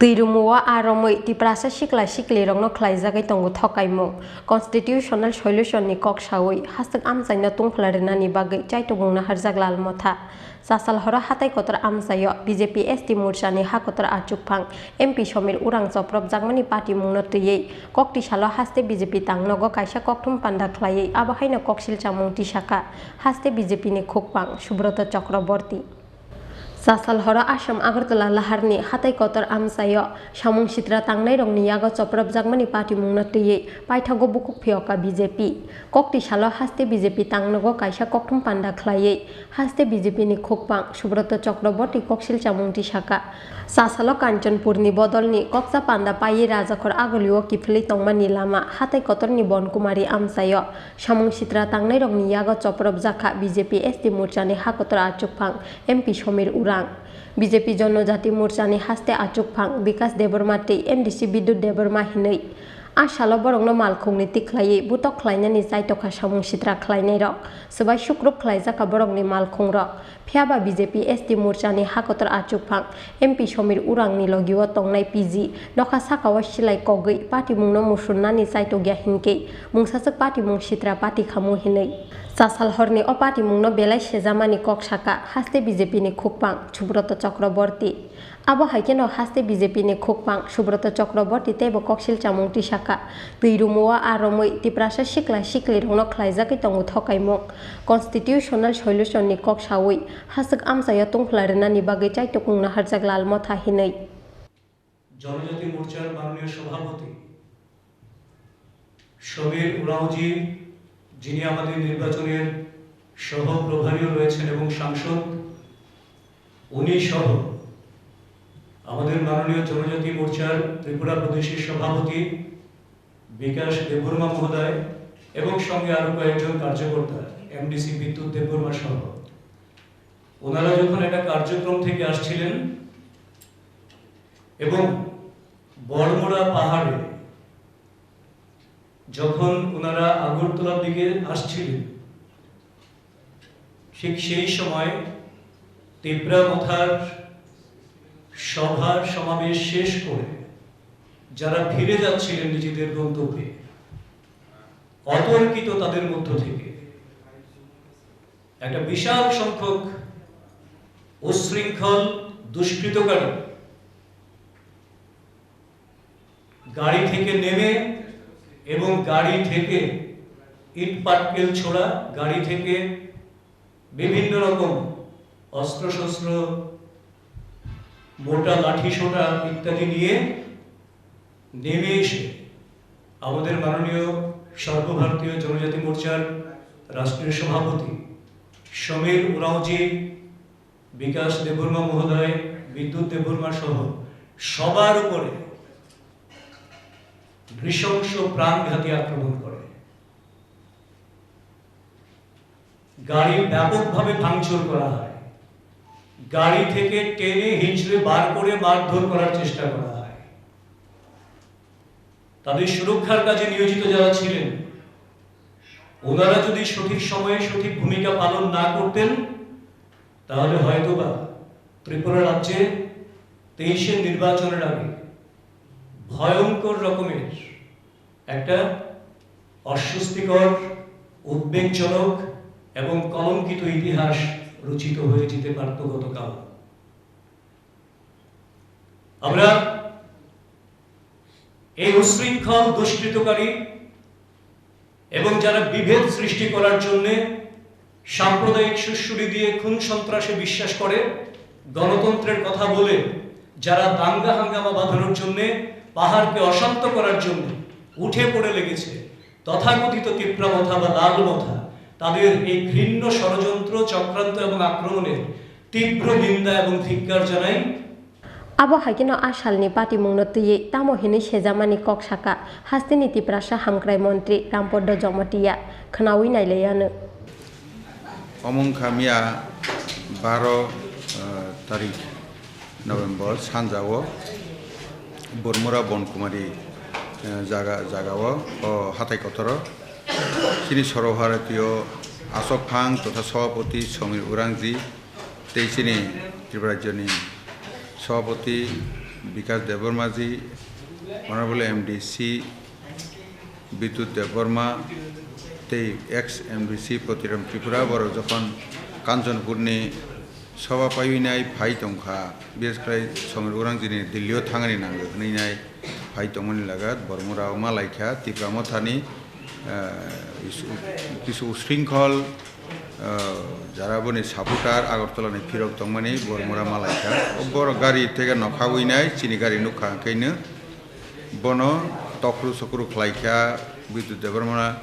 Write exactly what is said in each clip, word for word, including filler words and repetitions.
Twi rwmao aa romwi Tiprasa sikla siklirokno khlaijagwi tongo thokaimung. Constitutional Solution ni kok sawi hastwk amchaino tungphla rwnani bagwi chaitokmung naharjak Lalmotha. Chasal horo hatai kotor amchaio B J P S T morchani hakotor achukphang M P Somir Urang chopropjakmani patimungno twiwi koktisalo haste B J P tangnogo kaisa kokthum panda khlaiwi abo haino koksil chamung tisakha haste B J P ni khukpang Subroto Chakraborty. Chasal horo Assam Agartala laharni hatai kotor amchaio samung sitra tangnairokni yago chopropjakmani patimungno twiwi paithago bukhuk phiyokha B J P. Koktisalo haste B J P tangnogo kaisa kokthum panda khlaiwi haste B J P ni khukpang Subroto Chakraborty koksil chamung tisakha. Chasalo Kanchanpurni bodolni kokcha panda paiwi Rajakhor agulio kiphilwi tongmani lama hatai kotorni Bonkumari amchaio samung sitra tangnairokni yago chopropjakha B J P S T morchani hakotor achukphang M P Somir Urang, B J P Jonojati morchani haste achukphang Bikas Debbarma tei M D C Bidyut Debbarma hinwi. A salo borokno malkhungni tikhlaiwi butok khlainani chaitokha samung sitra khlainairok, swbai sukrup khlaijakha borokni malkhungrok. Phiyaba B J P S T morchani hakotor achukphang M P Somir Urangni logio tongnai P G nokha sakao silai kogwi patimungno musunnani chaitokya hinkhe mungsaswk patimung sitra pati khamu hinwi. Chasal horni o patimungno belai sejamani kok saka haste B J P ni khukpang Subroto Chakraborty. Abo hai kheno haste B J P ni khukpang Subroto Chakraborty teibo koksil chamung tisakha. Twi rwmao aa romwi Tiprasa sikla siklirokno khlaijagwi tongo thokaimung. Constitutional Solution ni kok sawi hastwk amchaio tungphla rwnani bagwi chaitokmung naharjak Lalmotha hinwi. জনজাতি মোর্চার মাননীয় সভাপতি সমীর উরাওজি, যিনি আমাদের নির্বাচনের সহ প্রভারীও রয়েছেন এবং সাংসদ, উনি সহ আমাদের মাননীয় জনজাতি মোর্চার ত্রিপুরা প্রদেশের সভাপতি বিকাশ দেববর্মা মহোদয় এবং সঙ্গে আরো কয়েকজন কার্যকর্তা, এমডিসি বিদ্যুৎ দেববর্মা সহ, ওনারা যখন একটা কার্যক্রম থেকে আসছিলেন এবং বড়মুড়া পাহাড়ে যখন ওনারা আগরতলার দিকে আসছিলেন, ঠিক সেই সময় তিপ্রা মথার সভার সমাবেশ শেষ করে যারা ফিরে যাচ্ছিলেন নিজেদের গন্তব্যে, অতর্কিত তাদের মধ্য থেকে একটা বিশাল সংখ্যক উচ্ছৃঙ্খল দুষ্কৃতকারী গাড়ি থেকে নেমে এবং গাড়ি থেকে ইট পাটকেল ছোড়া, গাড়ি থেকে বিভিন্ন রকম অস্ত্রশস্ত্র, মোটা লাঠি সোটা ইত্যাদি নিয়ে নেমে এসে আমাদের মাননীয় সর্বভারতীয় জনজাতি মোর্চার রাষ্ট্রীয় সভাপতি সমীর উরাওজি, বিকাশ দেববর্মা মহোদয়, বিদ্যুৎ দেববর্মা সহ সবার উপরে নৃশংস প্রাণঘাতী আক্রমণ করে। গাড়ি ব্যাপকভাবে ভাঙচুর করা হয়, গাড়ি থেকে টেনে হিঁচড়ে বার করে মারধর করার চেষ্টা করা হয়। তাদের সুরক্ষার কাজে নিয়োজিত যারা ছিলেন, ওনারা যদি সঠিক সময়ে সঠিক ভূমিকা পালন না করতেন, তাহলে হয়তোবা ত্রিপুরা রাজ্যে তেইশের নির্বাচনের আগে ভয়ঙ্কর রকমের একটা অস্বস্তিকর, উদ্বেগজনক এবং কলঙ্কিত ইতিহাস রচিত হয়ে যেতে পারত গতকাল। আমরা এই উশৃঙ্খল দুষ্কৃতকারী এবং যারা বিভেদ সৃষ্টি করার জন্য সাম্প্রদায়িক সুড়সুড়ি দিয়ে খুন সন্ত্রাসে বিশ্বাস করে, গণতন্ত্রের কথা বলে যারা দাঙ্গা হাঙ্গামা বাঁধানোর জন্য, পাহাড়কে অশান্ত করার জন্য উঠে পড়ে লেগেছে, তথাকথিত তিপ্রা মথা বা লাল মথা, তাদের এই ঘৃণ্য ষড়যন্ত্র, চক্রান্ত এবং আক্রমণের তীব্র নিন্দা এবং ধিক্কার জানাই। Abo hai kheno a salni patimungno twiwi tamo hinwi sejamani kok saka hasteni Tiprasa hamkrai montri Rampadda Jamatia, khwnawi nailaianw. Omo wngkha miya baro, eh, tarik November sanjao Bormura Bonkumari, eh, jaga, jagao, o hatai kotoro chini Sorobharatio Asok Phang totha Sabhapati Somir Urangji tei chini Tripura Rajyoni Sabhapati Bikas Debbarma ji, Honorable M D C Bidyut Debbarma tei ex M D C Potiram Tripura borok jokhon Kanchanpurni soba paiwi nai phai tongkha, bises khlai Somir Urang jini Delhi-o thangani nango hwnwi nai phai tongmani lagat Bormura-o ma laikha Tipra Mothani, eh, is-, kisu usringkhol, eh, jara boni supporter Agartala ni phirok tongmani Bormura ma laikha. O borok gari tege nokhawi nai chini gari nukha, hwnkhe no bono tokru sokru khlaikha, Bidyut Debbarma,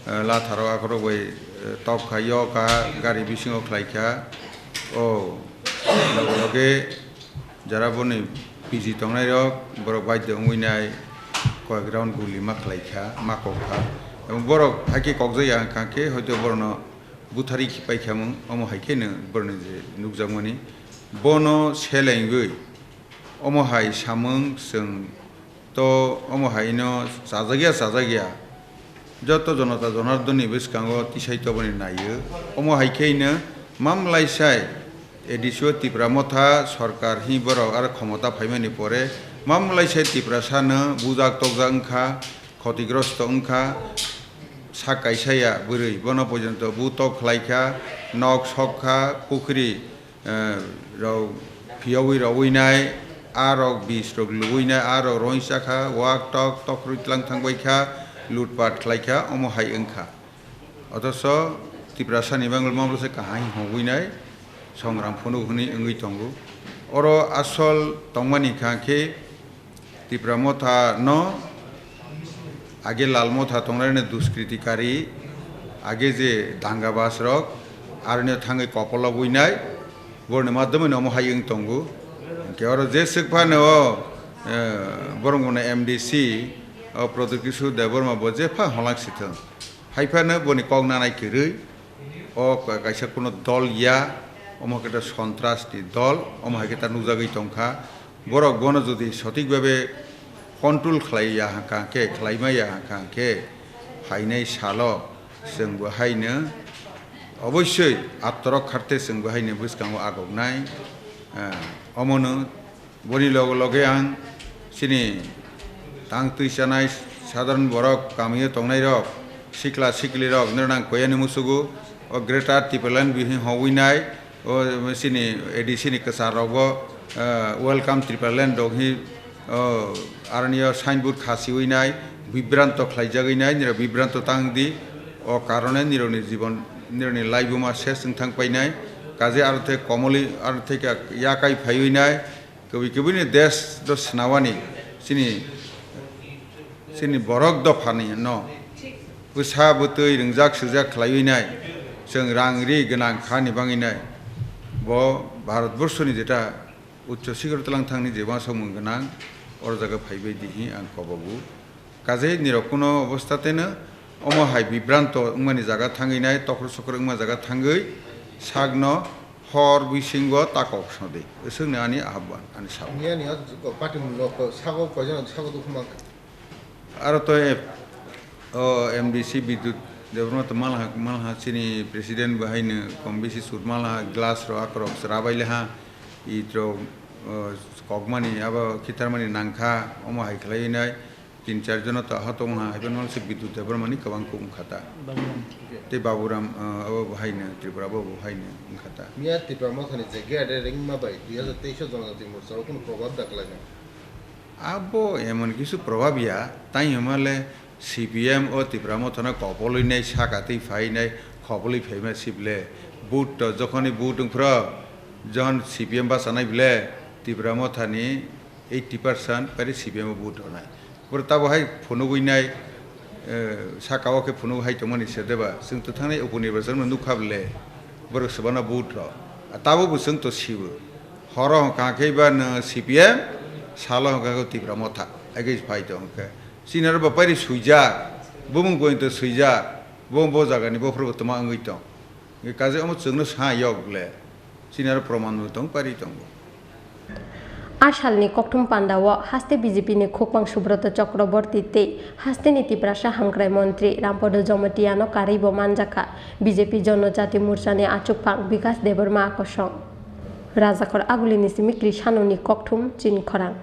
eh, latharo akhoro bai, eh, tokha, yokha, gari bisingo khlaikha. O loge loge jara boni piji tongnairok, borok baidhyo wngwi nai koyek round guli ma khlaikha, ma kokkha. Ebong borok hakhe kokjakya hwnkha khe hoito borokno butharwi paikhamung, omo hai kheno borokni je nukjakmani. Bono selengwi omo hai samung chwng to omo haino chajakya, chajakya. Joto Jonota Jonardonni bwskango tisai toboni naio. Omo hai khe ino mamlaisai A D C o Tipra Motha sorkar hi borok aro khomota phaimani pore mamlaisai Tiprasano bujak tokjak wngkha, khotigrosto wngkha, sak kaisa ya bwrwi bono porjonto bu tok khlaikha, nok sokha, pukhri eh, rok phiyawi rowinai, a rok bis rok luwinai, a rok roingsakha, wak tok tokrwi tlang thangbaikha, lutpat khlaikha, omo hai wngkha. Othocho Tiprasani bangwlma bwse kahai hogwinai songram phunuk hwnwi wngwi tongo. Oro asol tongmani kha khe Tipra Motha no age Lal Motha tongnai no duskritikari, age je dangabas rok, aroni thangwi kopolok winai, boroni madhyamoi no omo hai wng tongo. Hwnkhe oro je swk phano o, eh, borok bono M D C, o Pradyut Kishore Debbarma bo jepha holak sithwng. Haiphano boni kok nanai kwrwi, o kaisa kuno dol ya, omo khe ta sontras ni dol, omo hai khe ta nukjagwi tongkha. Borok bono jodi sothik bhabe control khlai ya hwnkha khe, khlai ma ya hwnkha khe, phainai salo chwng bo haino obossoi atorok kharte chwng bo haino bwskango agoknai. Eh, omono boni loge loge ang chini tang twi chanai sadharon borok, kamio tongnai rok, sikla sikli rok, nirok ang koyani musugo o Greater Tipraland bihing hogwi nai, o chini A D C ni kwchar rokbo, eh, welcome Tipraland rok hi, o, aroni o signboard khasiwi nai, bibranto khlaijagwi nai, nirok bibranto tang di, o karone nirokni jibon, nirokni laibuma ses wng thang painai, kaje aro the komoli, aro the yakai phaiwi nai, kwbwi kwbwini desh do swnawani, chini, chini borok dophani no bwsa bwtwi rwngjak swijak khlaiwi nai, chwng rang ri gwnang khani bangwi nai, bo Bharatborshoni jeta uccho sikhoro twlang thangni je uansukmung gwnang, oro jaga phaibai di hi ang kobogo. Kaje nirok kuno obostha teno omo hai bibranto wngmani jaga thangwi nai, tokro sokro wngma jaga thangwi sakno hor bisingo ta kok sodi. Aswkni ani ahobwan, ani sabo. Miyani o party mung rok sago koijon sago dukhu mang. Aro to e, o M D C Bidyut Debbarma to malha, malha chini president bo haino kom bisi sur malha, glass rok akorok chwrabai leha, it rok, o, kokmani abo khitarmani nangkha, omo hai khlaiwi nai tin char jono to aha tongha, haiphano se Bidyut Debbarmani kwbang kuk wngkha ta. Baburam. Tei Baburam, o, abo bo haino, Tripura bo bo haino wngkha ta. Miya Tipra Mothani je gate ringma bai dui hazar teis o Jonojati Morcha o kunu probab da khlaina? Abo emon kisu probab ya, tei hwnmale C P M o Tipra Mothano kopolwi nai saka twi phai nai, khopolwi phaima sibole. Vote to jokhoni vote wngphro, jokhon C P M bachanai bole, Tipra Mothani eighty percent pari C P M o vote rwnai. Pura tabo hai phunugwi nai, eh, saka o khe phunuk hai tongmani se deba, chwng to thangnai uponirbachan no nukha bole, borok swbana vote rw. Tabo bo chwng to sibo. Horo hwnkha khe ba nwng C P M, salo hwnkha khe Tipra Motha, age phai tong khe. Chini aro bo pairi swijak, bumung pointo swijak, bo, bo jagani bophuru bo toma wngwi tong. Kaje omo chwngno sa yok le, chini aro proman bo tong, pairi tongo. A salni kokthum pandao haste B J P ni khukmang Subrata Chakraborty tei hasteni Tiprasa hamkrai montri Rampada Jamatia no karwi bo manjakha B J P Jonojati Morcha ni achukphang Bikas Debbarma akosong. Rajakhor Agulini simi Krishanoni kokthum chini khorang.